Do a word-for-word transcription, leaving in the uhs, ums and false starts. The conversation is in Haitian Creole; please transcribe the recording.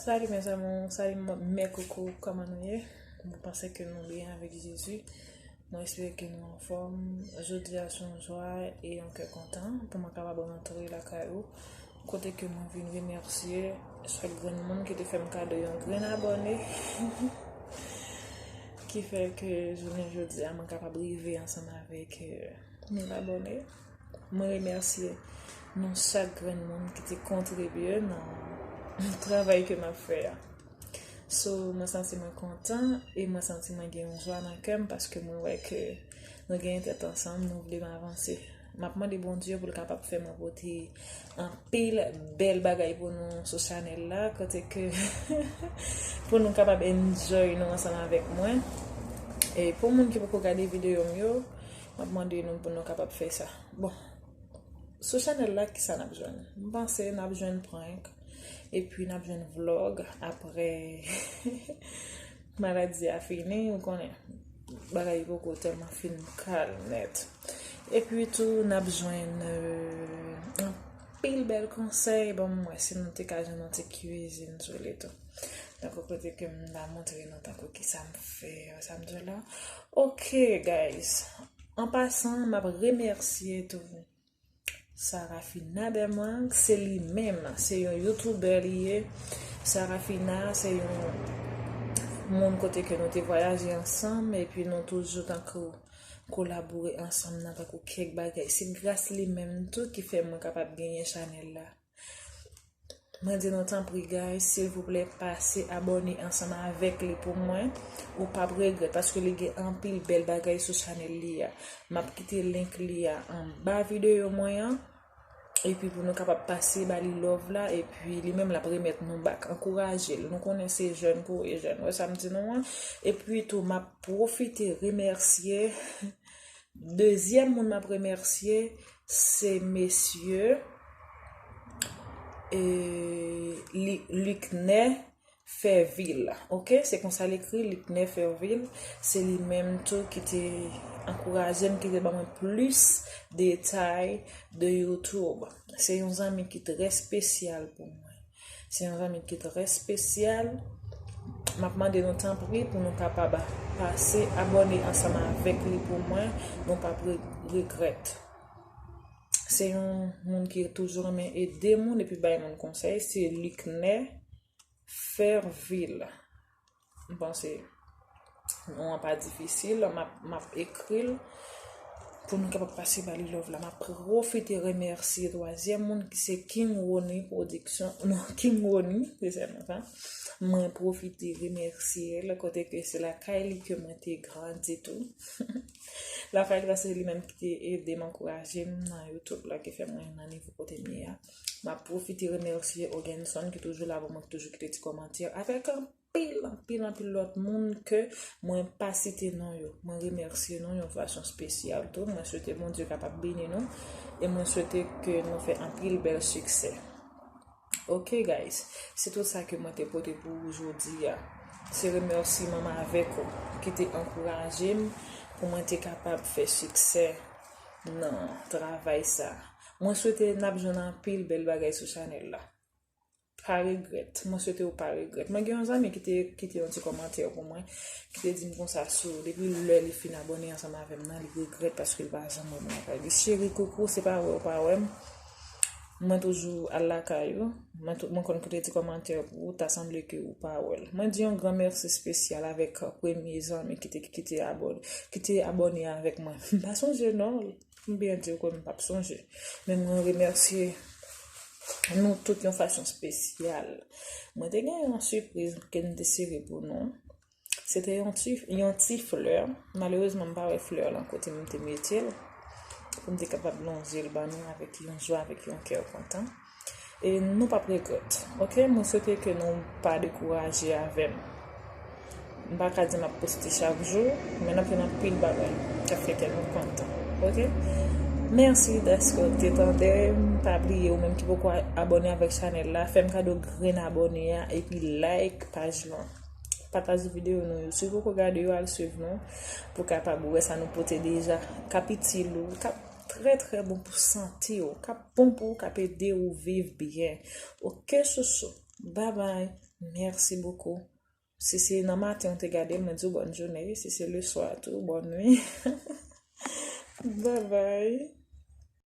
Salut mes amours, salut m-, mes coucous, kòman nou ye? Mwen panse ke nou byen avèk Jezi. Mwen espere ke nou anfòm. Jodi a se yon jwa e yon kè kontan pou mwen kapab rantre lakay ou. Kote ke mwen vin remèsye chak grenn moun ki te fè m kado yon grenn abòne. Ki fè ke jounen jodi a mwen kapab rive ansanm avèk, euh, mil abòne. Mwen remèsye nou chak grenn moun ki te kontribye nan travay ke m ap fè a. So, mwen santi mwen kontan e mwen santi mwen gen yon jwa nan kè m paske mwen wè ke nou gen tèt ansanm, nou vle m avanse. M ap mande Bondye pou l kapab fè mwen pote anpil bèl bagay pou nou sou chanèl la, kote ke pou nou kapab enjoy nou ansanm avèk mwen. E pou moun ki poko gade videyo m yo, m ap mande nou pou nou kapab fè sa. Bon, sou chanèl la, kisa n ap jwenn? M panse n ap jwenn prank, epi n ap jwenn vlòg apre maladi a fini, ou konnen. Bagay yo poko tèlman fin kal nèt. Epi tou, n ap jwenn, euh, anpil bèl konsèy. Bon, m wè si nou te ka jwenn yon ti kwizin sou li tou. Tankou kote ke m ta montre nou tankou kisa m fè, sa m di la. Ok, guys. An pasan, m ap remèsye tou Sarafina Desmond, se li menm, se yon youtubè li ye. Sarafina, se yon moun kote ke nou te vwayaje ansanm, epi nou toujou tankou kolabore ansanm nan tankou kèk bagay. Se gras li menm tou ki fè mwen kapab genyen chanèl la. Mwen di nou tanpri, guys, silvouplè, pase abòne ansanm avèk li pou mwen. Ou p ap regrèt, paske li gen anpil bèl bagay sou chanèl li a. M ap kite link li a anba videyo mwen an. Epi pou nou kapab pase ba li love la, epi li menm l ap remèt nou back. Ankouraje l. Nou konnen se jèn pou e jèn. Wè sa m di nou an. Epi tou, m ap pwofite remèsye. Dezyèm moun m ap remèsye, se mesye, e, Li-, Liknè Fèvil. Ok, se konsa l ekri, Liknè Fèvil. Se li menm tou ki te ankouraje m, ki te ban mwen plis detay de YouTube. Se yon zanmi ki trè espesyal pou mwen. Se yon zanmi ki trè espesyal. M ap mande nou tanpri pou nou kapab pase abòne ansanm avèk li pou mwen. Nou p ap re-, regrèt. Se yon moun ki toujou renmen ede moun epi bay moun konsèy. Se Liknè Fèvil. M panse non an pa difisil, m ap, m ap ekri l pou nou kapab pase ba li love la. M ap pwofite remèsye twazyèm moun ki se King Rony Production. Non, King Rony, se sèlman sa. Mwen pwofite remèsye l, kote ke se lakay li ke mwen te grandi tou. Lakay li, paske li menm ki te ede m, ankouraje m nan YouTube la, ki fè mwen nan nivo kote m ye a. M ap pwofite remèsye Ogenson ki toujou la pou mwen, ki toujou kite ti kòmantè avèk anpil, anpil, anpil lòt moun ke mwen pa site non yo. Mwen remèsye nou yon fason espesyal tou. Mwen swete Bondye kapab beni nou e mwen swete ke nou fè anpil bèl siksè. Ok, guys, se tout sa ke mwen te pote pou ou jodi a. Se remèsiman m avèk ou ki te ankouraje m pou mwen te kapab fè siksè nan travay sa. Mwen swete n ap jwenn anpil bèl bagay sou chanèl la. Pa regrèt. Mwen swete ou pa regrèt. Mwen gen yon zanmi ki te kite yon ti kòmantè pou mwen, ki te di m konsa sou, depi lè li fin abòne ansanm avè m nan, li regrèt paske li pa janm wè m lakay li. Cheri koukou, se pa wè ou pa wè m. Mwen toujou al lakay ou. Mwen tou, mwen konn kite ti kòmantè pou ou, ta sanble ke ou pa wè l. Mwen di yon gran mèsi espesyal avèk premye zanmi ki te, ki te abòne, ki te abòne avèk mwen. M pa sonje non l. M byen di w ke m p ap sonje. Men mwen remèsye nou tout yon fason espesyal. Mwen te gen yon sipriz ke m te sere pou nou. Se te yon ti, yon ti flè. Malerezman, m pa wè flè lan kote m te mete l. Pou m te kapab lonje l ban nou avèk yon jwa, avèk yon kè kontan. E nou p ap regrèt. Ok, mwen swete ke nou pa dekouraje avè m. M pa ka di m ap poste chak jou, men n ap jwenn anpil bagay k ap fè kè nou kontan. Ok? Mèsi dèske w te tande m. Pa bliye, ou menm ki poko abòne avèk chanèl la, fè m kado grenn abòne a, epi like paj lan. Pataje videyo nou yo. Si w poko gade yo, al swiv nou pou w kapab wè sa nou pote deja, k ap itil ou, k ap trè, trè bon pou sante w, k ap bon pou ou, k ap ede ou viv byen. Ok, chouchou. Babay. Merci beaucoup. Si se nan maten ou te gade, mwen di w bòn jounen. Si se le swa tou, bòn nwi. Bye bye.